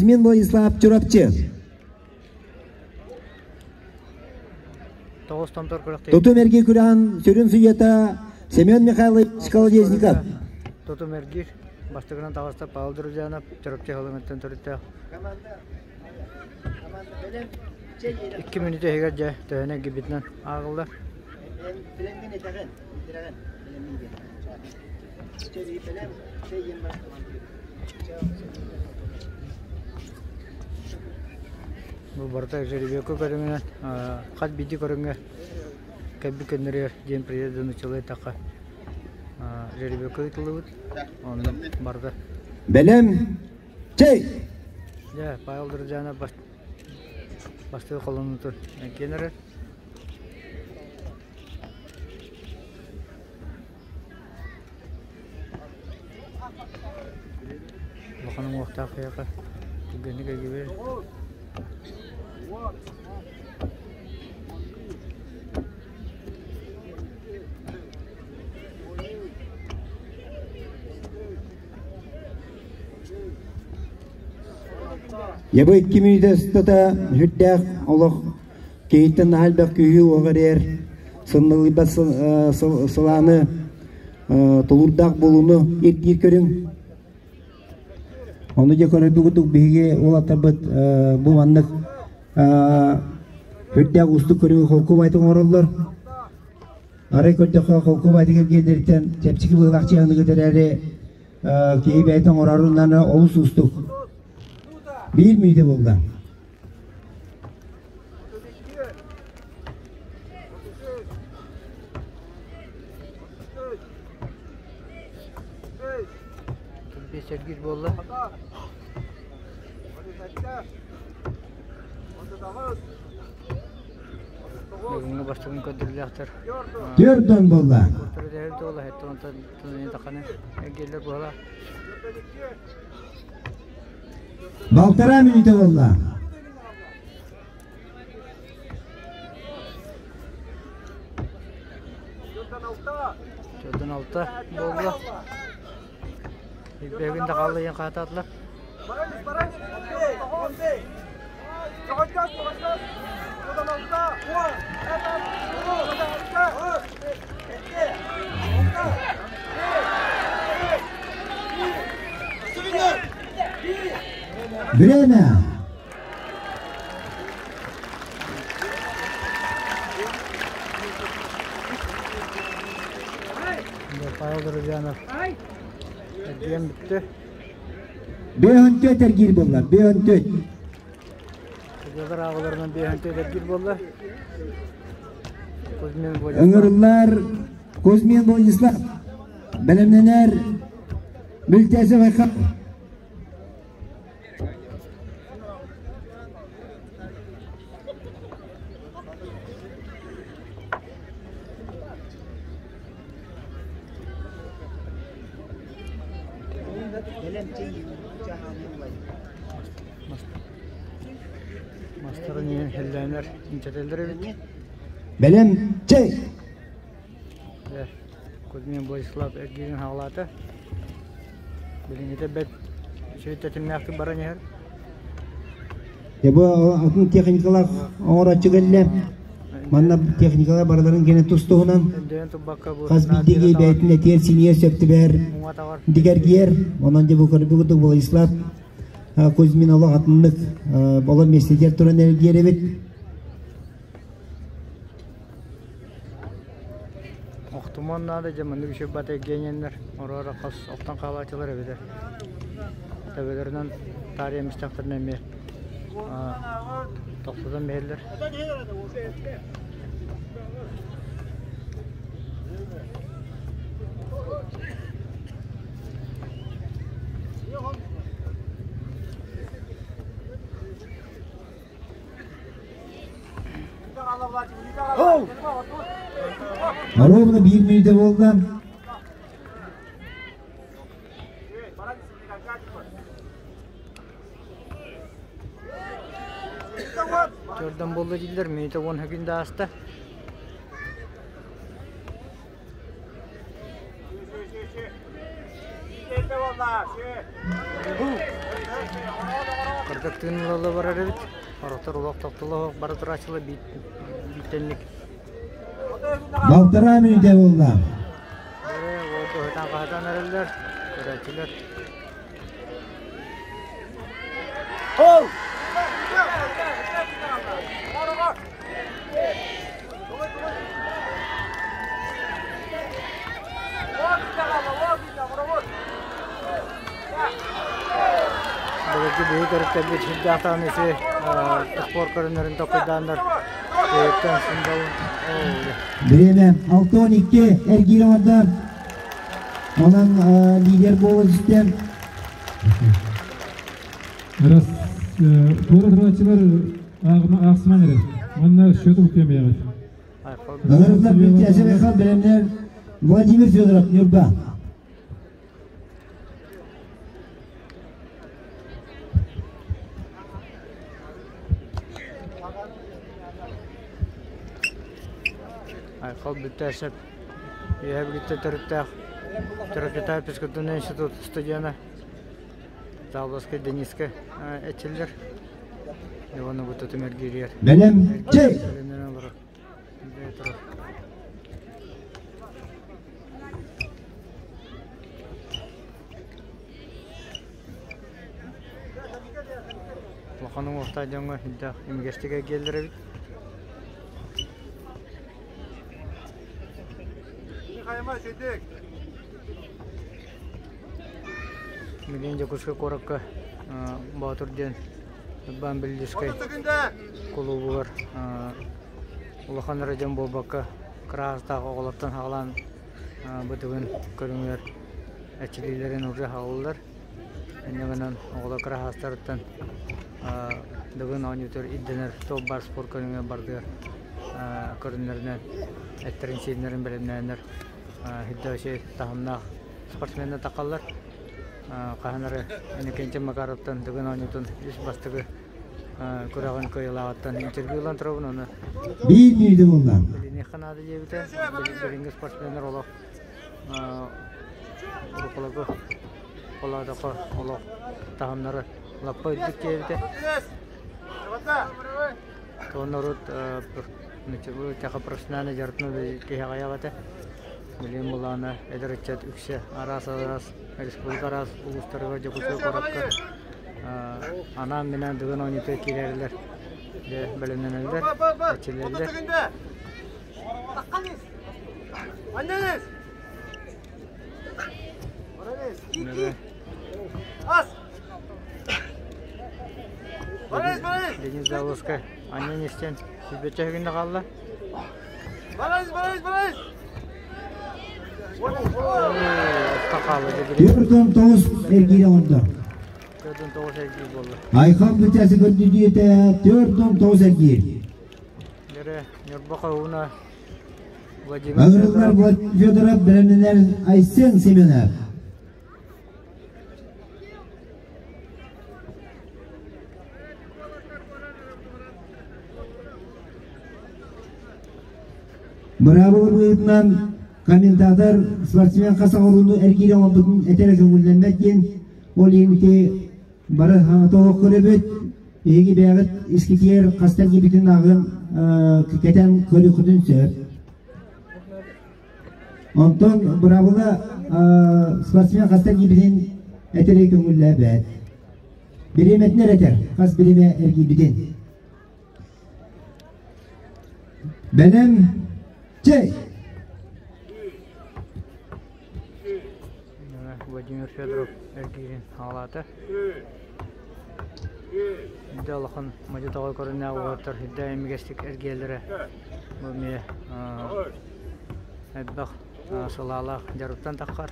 Кузьмин Владислав Чурапчы. Тоҕус томтор күрэхтэһии. Тутум эргий күрэҕин сүрүн судьуйата Семен Михайлович Колодезников. Тутум эргиир. Бастакынан таҕыста Павел Друзьянов, Чурапчы Халыҥыттан төрүттээх. 2 мүнүүтэ иһигэр дьэ төһөнөн эргийбитинэн ааҕыллар. Бу барыта жеребьевка көрүҥүнэн хас биирдии көрүҥҥэ кэлбит көннөрүөр диэн приезд эттэххэ жеребьевка ыытыллыбыт. Онно барыта. Бэлэм чэй! Дьэ, Павел Друзьянов бастакы холонуутун киэн эрэр. Улахан уҥуохтаах киһиэхэ түргэнник эргибэр. Ябы 2 мүнүүтэ устата сүрдээх олох Киһиттэн наһаа элбэх күүһү уоҕа эрийэр, сынньалыйбат сылааны, тулуурдаах буолууну ирдиир көрүҥ. Ону дьэ көрөрбүт курдук биһиги уолаттарбыт бу маннык үрдээх уустук көрүҥү холкуобайтык оҥороллор. Арай көрдөххө холкуобайтык эргиэннэриттэн чэпчэки быһыылаах чыһыныгы тэрээри киһи бэйэтэ оҥорорунан олус уустук. Биир мүнүүтэ буолла. Сергей буолла. Бүгүҥҥү бастакын көрдөрүүлээхтэр. Төрдөн буолла. Балтараа мүнүүтэ буолла. Төрдөн алта буолла. Бэһигин да хаалла ийэн хаатаатылар. Время! Павел Друзьянов эргийэн бүттэ. Бөһөнтөт эргиир буолла, бөһөнтөт. Судьялар ааҕыларынан бөһөнтөт эргиир буолла. Кузьмин Владислав. Ыҥырыллар Кузьмин Владислав. Бэлэмнэнэр Бүлтээсэ Байхал. Мастарын иһин хеллээнэр инчэтэллэр эбит. Бэлэм чэй! Кузьмин Владислав эргиирин хаалаата. Билиҥҥитэ бэрт үчүгэй тэтимнээхтик баран иһэр. Бу атын техникалар оҥорооччу кэллэ. Манна техникалар барыларын кини тус-туһунан хас биирдии бэйэтин этиэр синиэр сөп түбэһэр дигэргиэр. Онон дьэ бу көрбүт Владислав Кузьмин олох атыннык олор миэстэтигэр туран эргиэр эбит. Охтумуон наада дьэ маннык үчүгэй бат эргиэннэр ороора хас охтон хаалааччылар эбитэ. Төбөлөрүнэн таарыйа мистэхтэринэ эмиэ тохтотон биһэллэр. Ровно биир мүнүүтэ буолла. Төрдөн буолла дииллэр, мүнүүтэ 10 секунда ааста. Кыратык тыын ыла барар эбит. Оротор олох тохтоло бара турааччылар бииртэнник. Балтараа мүнүүтэ буолла. Быһытан хаһытан эрэллэр, көрөөччүлэр. Ол! Былыргы биһи төрүттэрбит сүрдээх ити спорт көрүҥнэрин толкуйдааннар өйүттэн сындалын Бириэмэ 6-12 эргиир оҥордо. Онон лидер буола түстэ. Раз туора турааччылар аахсыман эрэр. Манна счету буккуйамайаҕыт. Ыҥырыллар Бүлтээсэ Михаил бэлэмнэр Владимир Федоров, Ньурба. Айхал Бүттээсэп Үөһээ Бүлүүттэн төрүттээх Төрөппүтаай физкультурнай институт студена Павловскай Дениска эчиллэр. Ивана бутутум эргииригэр. Бэлэм, чэй! Улахан уҥуохтаах дьоҥҥо сүрдээх имигэстик эргиэллэр эбит. Билигин Дьокуускай куоракка Боотур диэн Урбаан Бельдискэй кулуубугар улахан эрэ дьон буолбакка, кыраһаастаах оҕолортон саҕалаан бытыгын көрүҥүгэр эрчиллиилэрин уже аҕаллылар. Инньэ гынан оҕолор кыраһаастарыттан Дыгын оонньуутугар ирдэнэр туох баар спорт көрүҥэ барытыгар көрүҥнэринэн эттэрин-сииннэрин бэлэмнээннэр Хиддоси таһымнаах спортсменнар тахаллар. Хаһан эрэ Иннокентий Макаровтан Дыгын оонньуутун үс бастакы күрэҕин кыайыылааҕыттан интервью ылан турабын уонна Биир мүнүүтэ буолла. билиниэххэ наада диэбитэ. Билиҥҥи спортсменнар олох уруккуларга холоодоххо олох таһымнара лаппа үрдүк диэбитэ. Туон урут Ничего профессиональный дьарыктана киһи аҕыйах этэ. Билигин былаана эдэр ыччат үксэ араас-араас республика араас улуустарыгар Дьокуускай куоракка анаан-минээн Дыгын оонньуута киирэрилэр дьэ бэлэмнэнэллэр, эрчиллэллэр. Денис Заводскай анньан истэн сүүрбэччэ күннэ хаалла. 4-9 эргиир оҥордо. 4-9 эргиир буолла. Айхан бүтээси көрдүдүйэтэ 4-9 эргиир. Ньурба хоһууна Владимир Ыҥырыллар Федоров бэлэмнэнэр Айсен Семенов. Быраабыла быһыытынан комментатор спортсмен хас оҥорууну эргиирэ оҥорбутун этэрэ көҥүллэммэт диэн ол иһин ити бары хаҥата олох көрөбүт. Биһиги бэйэҕит искитиэр хастар киирбитин ааҕын кэтэн көрүөххүтүн сөп. Онтон быраабыла спортсмен хастар киирбитин этэри көҥүллээбэт. Бириэмэтин эрэ этэр, хас бириэмэ эргийбитин. Бэлэм, чэй! Владимир Федоров эргиирин аҕалаата. Үрдэ улахан модьу тоҕой көрүннээх уолаттар үрдэ имигэстик эргийэллэрэ бу эмиэ элбэх сылаалаах дьарыктан таххар.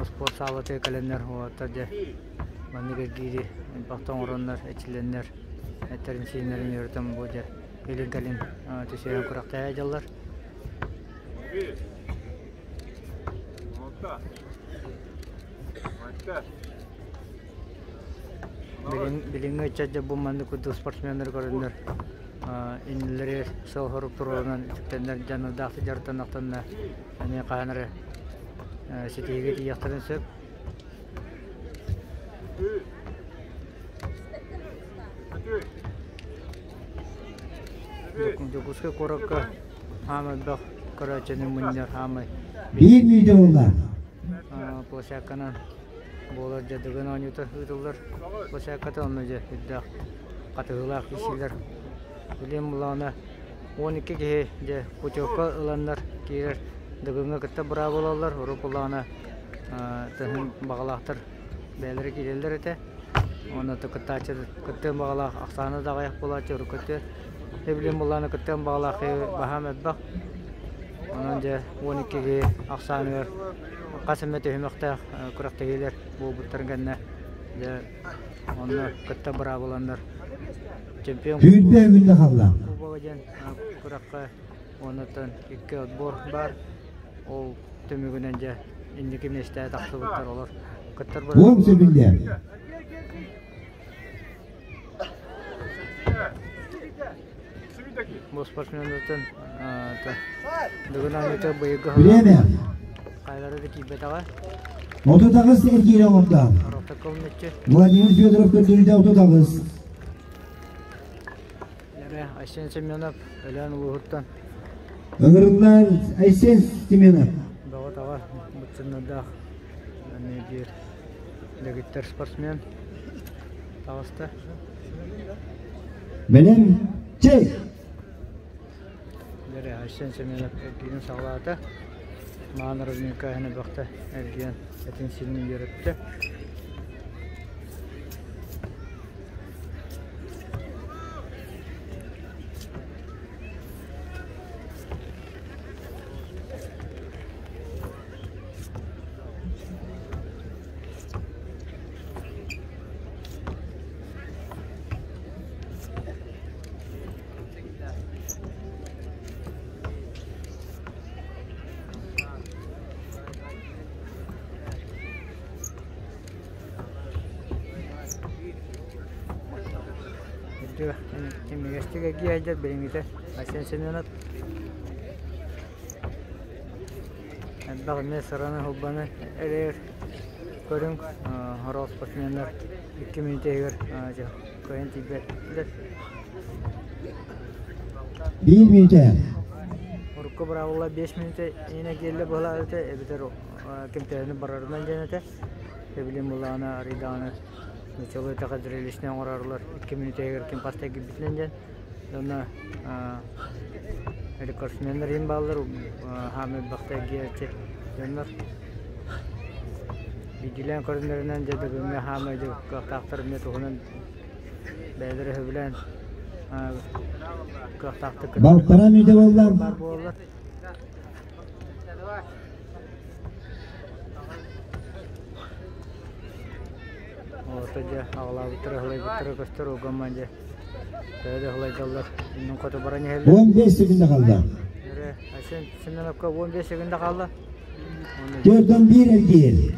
Спорт саалатыгар кэлэннэр уолаттар дьэ маннык эргиири элбэхтэ оҥороннор, эрчиллэннэр эттэрин-сииннэрин үөрэтэн бу дьэ илин-кэлин түсүһэн күрэхтэһэ дьаллар. Билиҥҥи ыччат дьэ бу маннык курдук спортсменнары көрөннөр иннилэри сыл-сорук туруорунан үтүктэннэр дьаныардаахтык дьарыктаннахтарына эмиэ хаһан эрэ ситиһиигэ тиийиэхтэрин сөп. Дьокуускай куоракка хаамай элбэх көрөөччүнү мунньар хаамай Биир мүнүүтэ буолла. площадканан буолар дьэ Дыгын оонньуута ыытыллар площадката онно дьэ үрдээх хатыһыылаах киирсиилэр билим булаана 12 киһи дьэ путевка ыланнар киирэр Дыгыҥҥа кытта быраабылалар урут булаана тыһын баҕалаахтар бэйэлэрэ киирэллэр этэ уонна кыттааччы кыттыан баҕалаах ахсаана да аҕыйах буолааччы урукку өттүгэр Эбилин буллааны кыттыан баҕалаах киһи баһаам элбэх. Онон дьэ 12 киһи ахсааныгар хас эмэ түһүмэхтээх күрэхтэһиилэр буолбуттарын кэннэ дьэ онно кытта быраабыланнар чемпион Сүүрбэ күндэ хаалла. кубога диэн күрэххэ уоннаттан икки отбор баар. Ол түмүгүнэн дьэ инники миэстэҕэ тахсыбыттар олор кыттар 10 секунда. Бу спортсменнартан Дыгын оонньуута быйылгы Время. хайалара да киирбэтэҕэ. 38 эргиирэ оҥордо. Орохтокко мүччү. Владимир Федоров көрдөрүүтэ 38. Эрэ Айсен Семенов Өлөөн улууһуттан Ыҥырыллар Айсен Семенов. Бөҕө-таҕа быччыннардаах эмиэ биир дэгиттэр спортсмен таҕыста. Бэлэм чэй! Дэрэ Айсен Семенов эргиирин саҕалаата. Маан разминка иһин бөхтө эргийэн этин-сиинин үөрэттэ. Имигэстик эргийэ сылдьар билиҥҥитэ Айсен Семенов элбэх эмиэ сыраны-сылбаны эрэйэр көрүҥ сорох спортсменнар 2 мүнүүтэ иһигэр кыайан тиийбэттэр. Биир мүнүүтэ. Урукку быраабыла 5 мүнүүтэ иһинэ киэллэ быһалаабыта эбэтэр ким төһөнү барарынан диэн этэ. Эбилин булаана арыйдаҕына нуччалыы эттэххэ зрелищнэй оҥорорулар 2 мүнүүтэ иһигэр ким хаста киирбитинэн диэн. Уонна рекордсменнар иһин бааллар хаамыы элбэхтэ эргийээччи дьоннор. Биирдиилээн көрүҥнэринэн дьэ бүгүҥҥү хаамыы кыахтаахтар эмиэ туһунан бэйэлэрэ сөбүлээн кыахтаахтык Балтараа мүнүүтэ буолла. баар буолаллар. Орто дьэ аҕалаабыттара аһылайбыттара көстөр угамман дьэ төһө да аһылайдаллар иннин хоту баран иһэллэр. 15 секунда қалды. Эрэ Айсен Семеновка 15 секунда қалды. Төрдөн биир эргиир.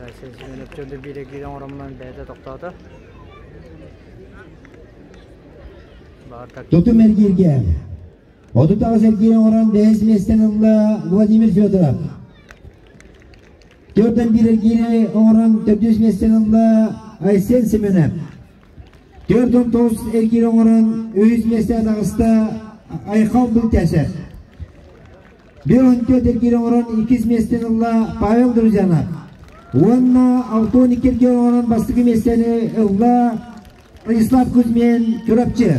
Айсен Семенов төрдөн биир эргиир оҥороммун бэйэтэ тохтоото. Тутум эргииргэ. 38 эргиир оҥорон бэһис миэстэни ылла Владимир Федоров. Төрдөн биир эргиири оҥорон төрдүс миэстэни ылла Айсен Семенов. 49 эргиир оҥорон үһүс миэстэҕэ таҕыста Айхал Былтясев. 14 эргиир оҥорон иккис миэстэни ылла Павел Друзьянов. Уонна 62 эргиир оҥорон бастакы миэстэни ылла Владислав Кузьмин Чурапчы.